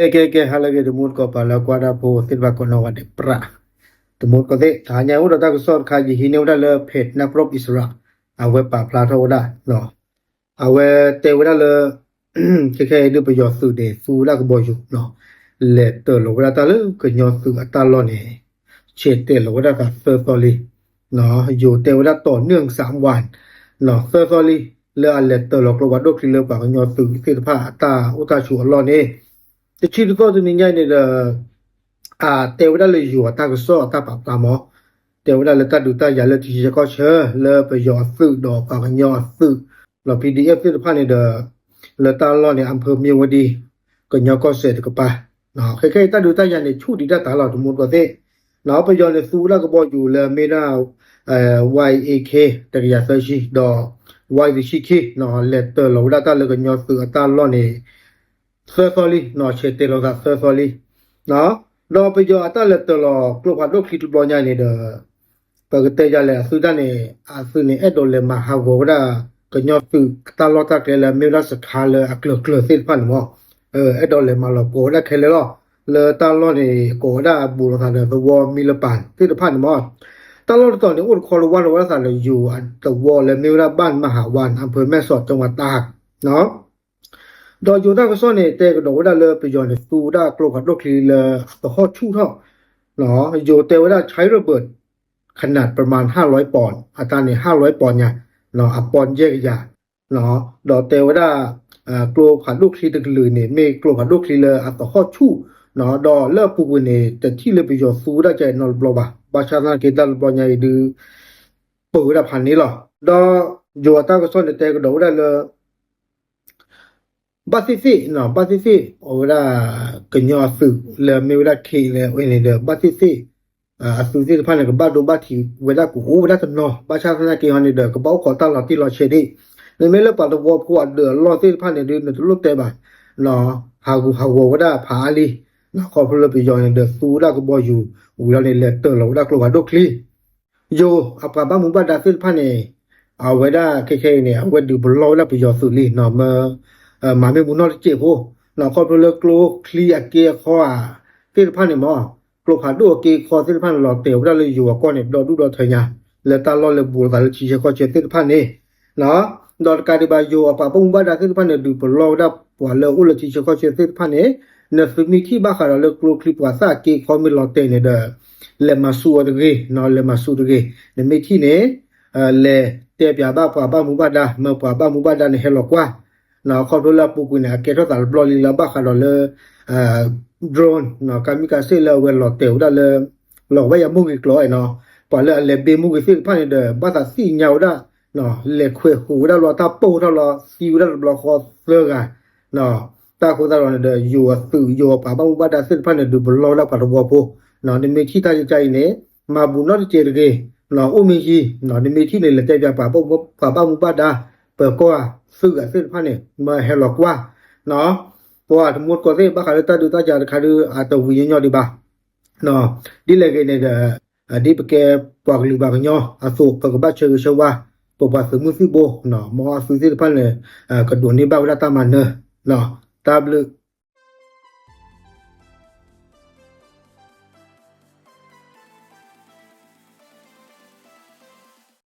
ကဲ ကဲ ကဲ ဟါလၢအဂ့ၤ တမူတကိး ပှၤလၢကွၢ်တၢ်ဖိသ့ၣ်တဖၣ်ကိးနီၢ်ဂၤဒဲး ပြး တမူတကိးသ့ၣ် တဟါညါအိၣ်ဒီးတၢ်ကစီၣ်တခါ ယဟံးန့ၢ်ဝဲဒၣ်လၢ page နၢ်ပရီးအံၣ်စရ့လး အဝဲပာ်ဖျါထီၣ်ဝဲဒၣ် အဝဲတဲဝဲဒၣ်လၢ ခဲခဲအံၤဒုး ပယီၤသုးန့ၣ် သူဝဲဒၣ်ကဘီယူၤ လဲၤတၢၤလီၤဝဲဒၣ်တၢ်လၢကညီသုးအတၢ်လီၢ်န့ၣ် ဆဲးတဲာ်လီၤဝဲဒၣ်သးသၢသီလံ. ယိၤတဲဝဲဒၣ်တီၤနွံစးဝၣ် သၢသီလံ လၢအလဲၤတၢၤလီၤကျိဖးဒိၣ်ချံလၢပှၤကညီသုးသ့ၣ်တဖၣ်အတၢ်အိၣ်တၢ်ဆိးအလီၢ်န့ၣ် တဆံတသီတနံၤညါအံၤန့ၣ်ဒီး အတဲဝဲဒၣ်လၢယိၤအတၢ်ကစီၣ်အတၢ်ပာ်ဖျါမး တဲဝဲဒၣ်လၢတၢ်ဒုးတၢ်ယၤလၢထံဆၢကီၢ်ဆၢ လၢပယီၤအသုးဒီးပှၤကညီအသုး လီၤ ပီၣ်ဒံၣ်အဲၣ်ဖ် သ့ၣ်တဖၣ်န့ၣ်ဒီး လၢတၢ်လီၢ်န့ၣ် အဖၢမ့ၢ်ဝဲဒ် ကညီကီၢ်စဲၣ်တကပၤ ခဲခဲအံၤတၢ်ဒုးတၢ်ယၤန့ၣ် ဆူၣ်ဒံးတၢ်တၢ်လီၤ တမူတကိးသ့ၣ် ပယီၤန့ၣ်သူဝဲဒၣ်ကဘီယူၤလၢမ့ၢ်ဒၣ် ဝါအ့ၣ်ခ့ တကယၤသၢဆံ ဒီး ဝါအ့ၣ်တဆံခံ လဲၤတၢၤလီၤဝဲဒၣ်တၢ်လၢကညီသုးအတၢ်လီၢ်န့ၣ် သၢသီလံ ဆဲးတဲာ်လီၤသးသၢသီလံ ဒီးပယီၤအတၢ်လဲၤတၢၤလီၤကျိဖးဒိၣ်ချံတဘျီညါန့ၣ်ဒီး ပကတဲယၤလဲၣ် အသုတၢ်န့ၣ် အသုးန့ၣ် အဲၣ်ဒိးလဲၤမၤဟးဂီၤဝဲဒၣ် ကညီသုးအတၢ်လီၢ်တၢ်ကျဲလၢမ့ၢ်ဝဲဒၣ်စခါလၢအကျၢၤကျၢၤသ့ၣ်တဖၣ်န့ၣ်မး အဲၣ်ဒိးလဲၤမၤလီၤပှီၤဝဲဒၣ်ခဲလၢာ်လီၤ. လၢတၢ်လီၢ်န့ၣ် ကိးဝဲဒၣ်ဘူးလိာ်သးဒီးသဝီမံလပၤသ့ၣ်တဖၣ်န့ၣ်မး တၢ်လီၢ်တတီၤန့ၣ် အိၣ်တခီလၢဝါလီၤဝဲဒၣ်သးဒီးယိၤအသဝီလၢမ့ၢ်ဝဲဒၣ် ဘၣ်မၤဟးဝါ အဖၢမဲၢ်စီး ကၠီဝါတၢ် ဒီးယိၤတၢ်ကစီၣ်န့ၣ် တဲကဒီးဝဲဒၣ်လၢပယီၤန့ၣ် သူဝဲဒၣ်ကျိဖးဒိၣ်ချံလၢအသဟီၣ်ဆူၣ်ထီၣ် ယိၤတဲဝဲဒၣ် Chai Rabbit ခနၣ် ပရမၤ ဟၣ်လွဲပီၣ် အတၢ်န့ၣ် ဟၣ်လွဲပီၣ်ညါ အပီၣ်ယဲၢ်ကယၤ ဒီးတဲဝဲဒၣ် ကျိဖးဒိၣ်ချံတကလုာ်န့ၣ် မ့ၢ်ကျိဖးဒိၣ်ချံလၢအသဟီၣ်ဆူၣ် ဒီးလၢအပူၤကွံာ်န့ၣ် တထံၣ်လၢပယီၤသူဝဲဒၣ်ကဲနီတဘျီဘၣ်. ဘၣ်ဆၣ်သနာ်က့တၢ်တဘျီညါအံၤဒုး ပၢၤဝဲဒၣ်ဖးန့ၣ်လီၤ. ဒီးယိၤအတၢ်ကစီၣ်န့ၣ် တဲကဒီးဝဲဒၣ်လၢ ဘၣ်သ့ၣ်သ့ၣ် ဘၣ်သ့ၣ်သ့ၣ် အဝဲဒၣ် ကညီအသုးလၢမ့ၢ်ဝဲဒၣ် K N L A န့ၣ်ဒီး ဘၣ်သ့ၣ်သ့ၣ် အသုးသ့ၣ်တဖၣ်န့ၣ် ကဘၣ်ဒိဘၣ်ထံးဝဲဒၣ်ကအိၣ်ဝဲဒၣ်တနီၤ ဘၣ်ဆၣ်သနာ်က့ဟီန့ၣ်ဒီး ကဘၣ်အိၣ်ခိးတၢ်လီၤတံၢ်လီၤဆဲးဒၣ် နမ့ၢ်လၢပှၤသဝီဖိအဒၢးအလီၢ်သ့ၣ်တဖၣ်န့ၣ်ဒုး နတလိၣ်တဲဘၣ် ဟးဂူာ်ဟးဂီၤဝဲဒၣ်ဖးအါလံ ခီဖျိလၢပယီၤန့ၣ်ဒီး သူဝဲဒၣ်ကဘီယူၤ ဝံၤလီၤန့ၣ် လဲၤတၢၤလီၤဝဲဒၣ်ကျိဖးဒိၣ်ချံ ယိၤအပှၤဘၣ်မူဘၣ်ဒါသ့ၣ်တဖၣ်န့ၣ် အဝဲဒၣ်ခဲခဲအံၤန့ၣ် အဝဲဒုးပလီၢ်ဝဲဒၣ်ပယီၤသုးလံ မ မၤမ့ၢ်မူနီၢ်တစဲးဖိ ခီဖျိလၢကျိချံအက့အခီဧါ သ့ၣ်တဖၣ်န့ၣ်မ့ၢ် ကျိဖးဒိၣ်အက့အခီသ့ၣ်တဖၣ်န့ၣ် လီၤတဲာ်ဝဲဒၣ်လၢယိၤအကီၢ်န့ၣ် ဒီဒူၣ်ဒီထၢညါ လၢတၢ်လီၢ်လၢဘူးလိာ်သးလၢထံဆၢကီၢ်ဆၢသ့ၣ်တဖၣ်န့ၣ် ဒီးတကးဒံးဘၣ် ယိၤအပှၤဘၣ်မူဘၣ်ဒါသ့ၣ်တဖၣ်န့ၣ် ဒုးပလီၢ်ဝဲဒၣ်ပှၤလၢအအိၣ်လၢထံဆၢကီၢ်ဆၢသ့ၣ်တဖၣ်န့ၣ် နသုမ့ၢ်ထံၣ်ဘၣ်ဃးဒီးလၢကျိချံပှၤသၣ်အက့အခီမ့ၢ်လီၤတဲာ်န့ၣ်ဒီး လဲၤမၤဆူၣ်အီၤတဂ့ၤ လဲၤမၤဆူၣ်တဂ့ၤ နမ့ၢ်ထံၣ်န့ၣ် လဲၤတဲပၠးဘၣ်ပှၤဘၣ်မူဘၣ်ဒါ မ့ၢ်ပှၤဘၣ်မူဘၣ်ဒါန့ၣ်ဟဲလီၤကွၢ် ခီဖျိလၢအပူၤကွံာ်န့ၣ် အကဲထီၣ်သးတဘျီလံလၢဘၣ်ဃးဒီးလၢ drone ကါမံကါစ့ၣ်လၢအဝဲလီၤတဲာ်ဝဲဒၣ်လၢ လီၤဝဲယၤမူၢ်ဂ့ၤကျိာ်နီၤ ပှၤလၢအလဲၤဘ့မူၢ်ဂ့ၤသ့ၣ်တဖၣ်န့ၣ်ဒီး ဘၣ်သးသ့ၣ်ညါဝဲဒၣ် လဲၤခွဲးဃိးဝဲဒၣ်လီၤတၢ်ပိၢ်ထီၣ်လီၤ သံဝဲဒၣ်တဘျီဃီသၢဂၤ တၢ်အဃိသတးဒီးန့ၣ်ဒီး ယိၤအသုး ယိၤအပှၤဘၣ်မူဘၣ်ဒါသ့ၣ်တဖၣ်န့ၣ် ဒုးပလီၢ်ဝဲဒၣ်ပှၤသဝီဖိ နမ့ၢ်ထံၣ်တၢ်ယကါအံၤန့ၣ် မၤဘူးနီၢ်တစဲးတဂ့ၤ အိၣ်မ့ၢ်ယံၤ နမ့ၢ်ထံၣ်န့ၣ် လဲၤတဲပၠးပှၤဘၣ်မူဘၣ်ဒါ ပၢၤကီၢ်သုးဂၤသ့ၣ်တဖၣ်န့ၣ် မၢဟဲလီၤကွၢ် ပှၤတမူတကိးသ့ၣ် ဘၣ်ဃးလၢတၢ်ဒုးတၢ်ယၤတခါဒုး အတဝံၤညီညီဒံးဘၣ် ဒ်လဲၣ်ဂ့ၤန့ၣ်ဒီး ဒ်ပကဲပှၤကလုာ်ပှၤကညီအသိး ပကဘၣ်ဆၢဂ့ၤဆၢဝါ ပပှၤသုးမုၢ်သံၣ်ဘိ မ်အသုးသ့ၣ်တဖၣ်န့ၣ် ကဒိးန့ၢ်ဘၣ်ဝဲဒၣ်တၢ်မၤနၢၤ တၢ်ဘျုး